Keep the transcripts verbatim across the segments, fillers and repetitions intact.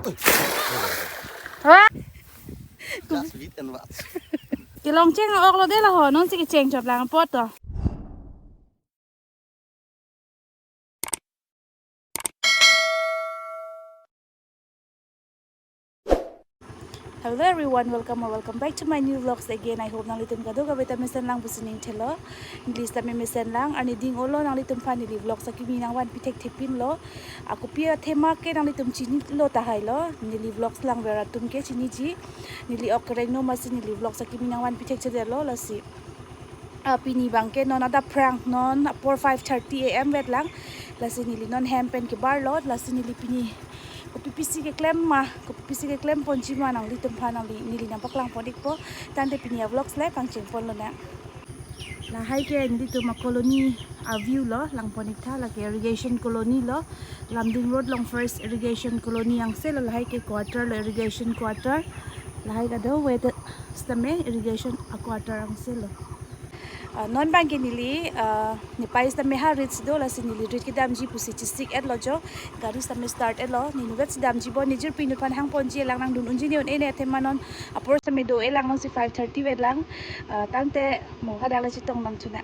Wah. Just wait and watch. Kelong cheng ok lo de la ho, non si kecheng chot lang apot to. Hello everyone, welcome or welcome back to my new vlogs again. I hope nanglitum kadokave ta mesen lang pusi ning thelo. Neli sitame mesen lang, arni ding olo nanglitum aphan neli vlogs akimi nangvanpi thekthepinlo. Akopi athema ke nanglitum chinilo tahai lo. Neli vlogs langver atum ke chiniji. Neli ok kereng no masi neli vlogs akimi nangvanpi thekthedetlo lasi. Ah, pini abang ke non adap aphrang non apor five thirty A M vet lang. Lasi neli non hem pen kebar lo, lasi neli pini kopi pisi keklem ma, kopi pisi keklem ponji ma nanglitum aphan nangli, neli nangpaklang pon ikpo. Tangte pini avlogs le pangcheng ponlo nang. Lahai ke nelitum a-colony a-view lo, lang pon ik tha, lake irrigation colony lo. Lumding Road along first irrigation colony angse lo, lahai ke quarter lo, irrigation quarter. Lahai kadokave ta sitame irrigation a-quarter angse lo. Ah, non abang ke neli, ah, nepei sitame ha rit si do, lasi neli rit kedamji pusi chesik etlo jo. Gari sitame start etlo, ne inutvet si damji bon, ne jirpi inut aphan hang ponji lang, nangdun unji ne un-e ne athema non apor sitame do-e lang, non si five thirty vet lang. Ah, tangte mo hadak le chetong nang chuna.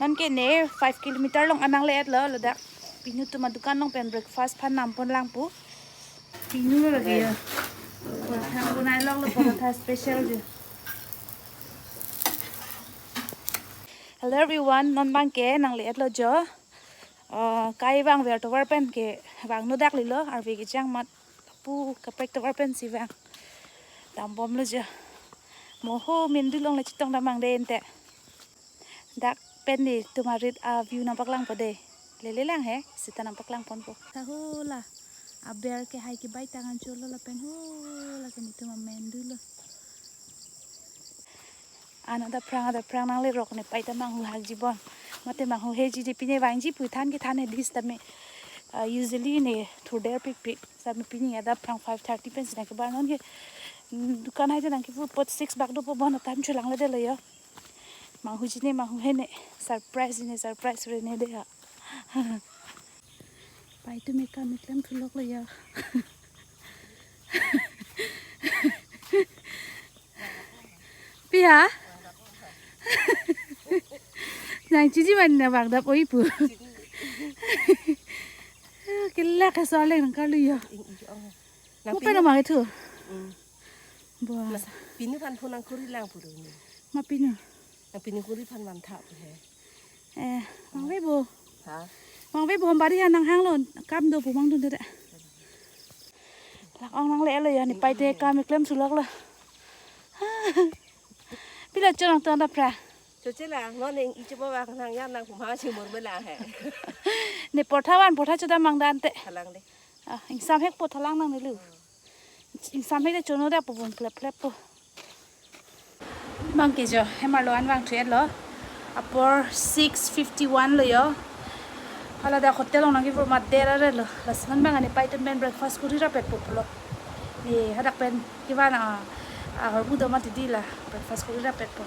Non ke ne five kilometer along an nangle-etlo, ladak pinu atum adukan along pen breakfast aphan nam pon lang pu. Pinu lo lagi ya. Porotha, punai lok lo porotha special jo. Hello everyone, non abang ke nangle-etlo jo. Ah, kai vangver tovar pen ke vangno dak lilo, arve kejang amat pu kaprek tovar pensi vang. Dambomlo jo. Mo ho mendu along le chetong dam mang de ente. Dak pen netum arit a-view nangpaklang po de. Lele lang he, sita nangpaklang ponpo. Tha ho la. Aber ke hai kebai tang anchot lo lapen ho la ke netum amendu lo. An adap aphrang, adap aphrang nangle rok nepei ta manghu hakji bon. Mate manghuheji de, pine vangji pu than kethan hedi sitame. Ah, usually ne thurder pikpik. Sitame pini adap aphrang five thirty pensi nangkebar, non ke, mm, dukan hai ta nangkepu apot six bak dopo, bon time cholang le de lo yo. Manghuji ne manghuhe ne, surprise ne surprise re ne de ha. Pei atum ekam keklem thulok lo ya. Pi ha? Nangchiji man nang vangdap oi pu. Kelak ke soleng nang kalu ya. Ing ing ong. Nang mo pinu pen mang itu. Hmm. Buah. Mas pinu aphan phone nangkuri lang pu do ni. Ma pinu. Nang pinu kuri aphan mantha pu he. Eh, mangve bo. Ha? Mangve bo, hambari ha nanghanglo, kam do pu mangdun de. Lak-ong nangle-etlo ya, nepei te kam keklem thulok lo. Pila chonong tong adap aphrang. Choche la, non ing iche bo bang nang ya nang puma chimur bela he. Ne porotha van, porotha chodam mang dan te. Thalang de. Ah, ingsam hek po thalang nang nelu. Ingsam hek de chono de apo bung plep plep po. Abang ke jo, hem arlo an vangthu-etlo. Apor six fifty-one lo yo. Hala dak hotel along nangkevur mat dera re lo. Lasi non abang nepei atum pen breakfast kuri rapet po pulo. Ne hadak pen kevan a, ahormu do mati di la. Breakfast kuri rapet po.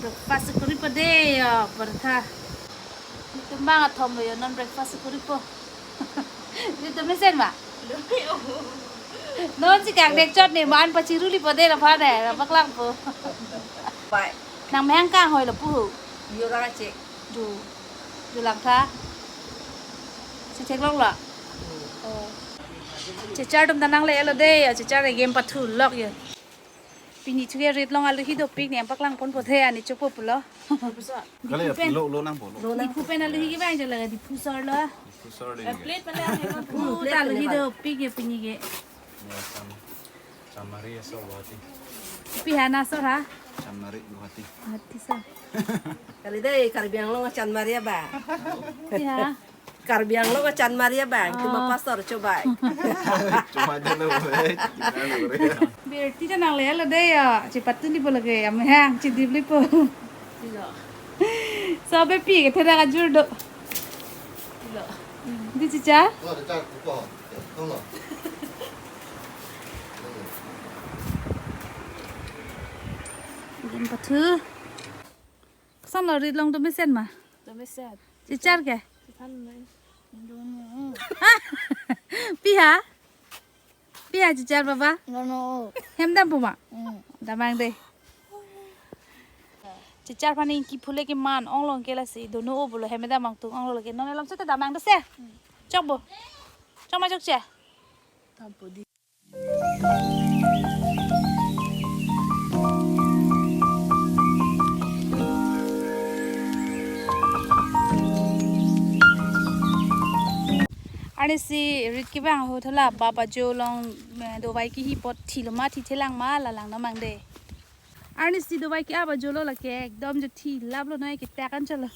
Breakfast kuri po de yo, porotha. Netum abang athom lo yo, non breakfast kuri po. Netum mesen ma? Non si kang dek chot ne man pachiruli po de la pha ne, la paklang po. Pai. Nang mehang kang hoi lo pu ho. Yo ra che. Ju. Ju lang tha. Si theklong lo. Hmm. Oh. Chechar atum ta nangle-etlo de, chechar ne game pathu lok yo. Pini thuke rit along aluhi dopik ne paklang ponpo the ani chopo pulo. Kali Diphu pen. Lo, lo nangpo, lo. Lo nang. Diphu pen aluhi kevang jo lake Diphu sor lo. Diphu sor de. Eh, plate pala ang. Oh, plate ta aluhi pala. Dopik ya pini ke. Ya, Chan-, Chanmari asor Guwahati. Pi ha na sor ha? Chanmari Guwahati. Guwahati sor. Kali dei Karbi Anglong Chanmari abang. Ya. Karbi Anglong Chanmari abang, cuma pastor coba. Cuma aja lo, eh. Berarti ta nangle lo dei ya, chepatun di po lake, amehang, chidip li po. Ilo. Sobe pi, ke thera kajur do. Ilo. Di chicha? Lo, chicha, kupo. Tong lo. Dum pathu. Koson lo rit along domesen ma? Domesen. Chichar ke? Chichar lo. Pi ha? Pi ha chichar baba? Dono. Hem dampo ma? Hmm. Damnang dei. Chichar aphan ingki phule keman ong long ke lasi dono o pulo hem damnang tung ong lo ke non alom seta damnang dei se. Chok bo. Chok ma chokche. Tampo di. Arnisi rit kevang ahut hala bap ajo along, eh, dovai kehi apot thilo ma thithelang ma la langdam mang dei. Arnisi dovai ke-ap ajo lo lake ekdom jo thilap lo noi ketak an chalo.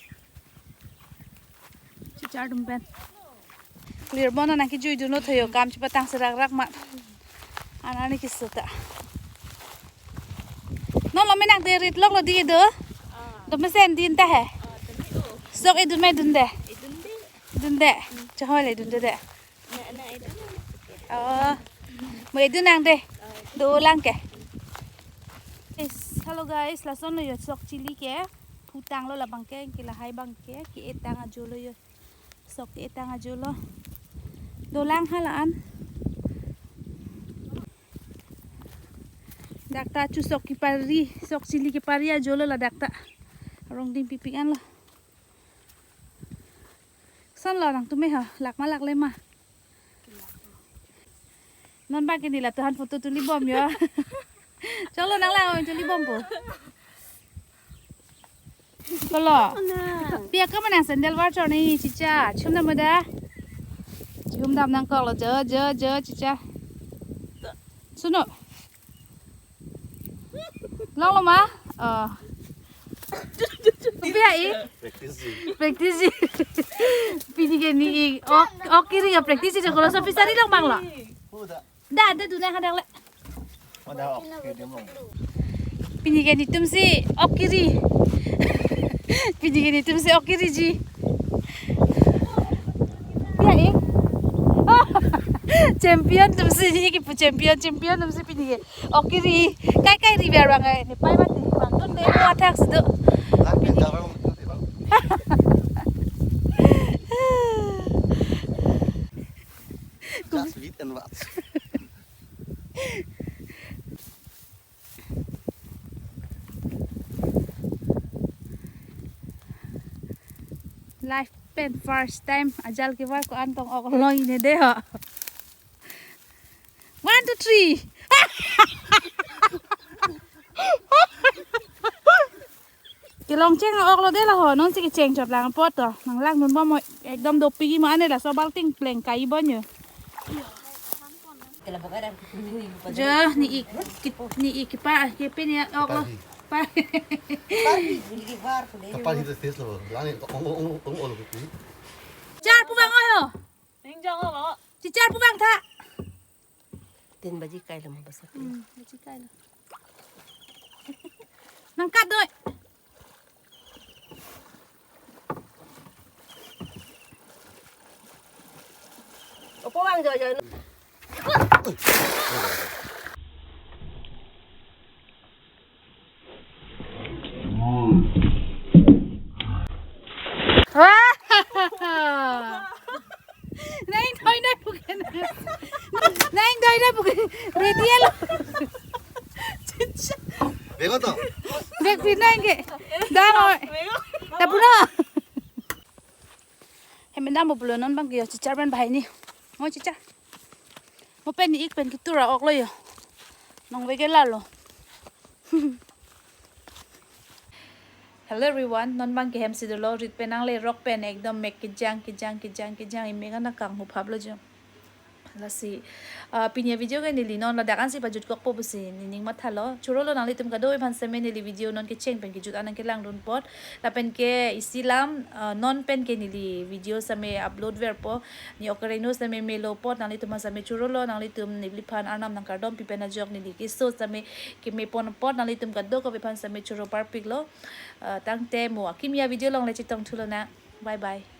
Chichar atum pen. Clear bon nang kejui dun lo thoyo kam chepatang serak rak ma. Anani keso ta. Non lo menang te rit lok lo di do. Domesen din ta he. Sok edun mai dun de. Dun de. Chahoi le dun de de. Oh. Mo edun nang dei. Dolang ke. Yes, hello guys, lason lo yo sok chili ke. Phutang lo labang ke, ke lahai abang ke, ke-etang ajo lo yo. Sok ke-etang ajo lo. Dolang hala an. Dak ta chu sok kepari, sok chili kepari ajo lo ladak ta. Rong ding pipik an lo. Koson lo nangtum me ha, lak ma lak le ma. Non abang ke neli la tuhan photo tuli bom yo. Cholo nang lang tuli bompo. Kolo. Pi akam nang sandal var chor ni chicha. Chum dam da. Chum dam nangkok lo jo jo jo chicha. Suno. Long lo ma? Oh. Pi ha i? Practice ji. Practice ji. Pini ke ni i. Ok, ok kiri ya practice ji kalau so pisari long bang lo. Huda. Da, da dun nang hadak le. Ada ok kiri long. Pini ke netum si ok kiri. Pini ke netum si ok kiri ji. Pi ha i? Oh. Champion atum si ni kipu champion, champion atum si pini ke. Ok kiri, kai kai ri biar bang ai, ne pai mati, bang tun dei, athak si do. Lak ke jalan itu, bang. Just wait and watch. Life pen first time ajal kevar ko-an tong ok lo ne dei ho. One, two, three. Kelong cheng ok lo dei la ho, non si kecheng chot lang apot to. Nang lang dun bom mo, ekdom dopik mo ane laso balting pleng kai bon yo. Jo, ni ik, ki-, ni ik kepa, kepi ni ok lo. Pari. Pari. Pari, ini ki var ko dei. Kapal hita face lo, lang ong ong ong ong lo kepi. Char pu bang oyo. Ning jang lo. Chichar pu bang tha. Tin baji kai lo ma basa. Hmm, baji kai lo. Nang kat doi. Opo bang jo jo. Nang doi nang puken. Nang doi nang puken. Ready lo. Bego to. Dek pinang ke. Dang oi. Tapuno. Hem dam bo pulo non bang ke yo chichar pen bahai ni. Mo chichar. Mo pen ni ik pen ketur ok lo yo. Nong veke lalo. Hello everyone, non bang ke hem si dolo, rit pen nangle rok pen ekdom mek kejang kejang kejang kejang, imek an akang huphap lo jo. Lasi, ah, pini avideo ke neli non ladak ansi pajutkokpo pusi nening mathalo. Choro lo nanglitum kadokave aphan seme neli video non kecheng pen kejut an nangkelangdun apot. Lapen ke isi lam, ah, non pen ke neli video seme upload verpo. Ne okareng no seme melo apot nanglitum aphan seme choro lo, nanglitum neliphan arnam nangkardom pi pen ajok neli keso seme keme pon apot nanglitum kadokave aphan seme choro parpik lo. Ah, tangte mo akimi avideo along le chetong thulo na. Bye bye.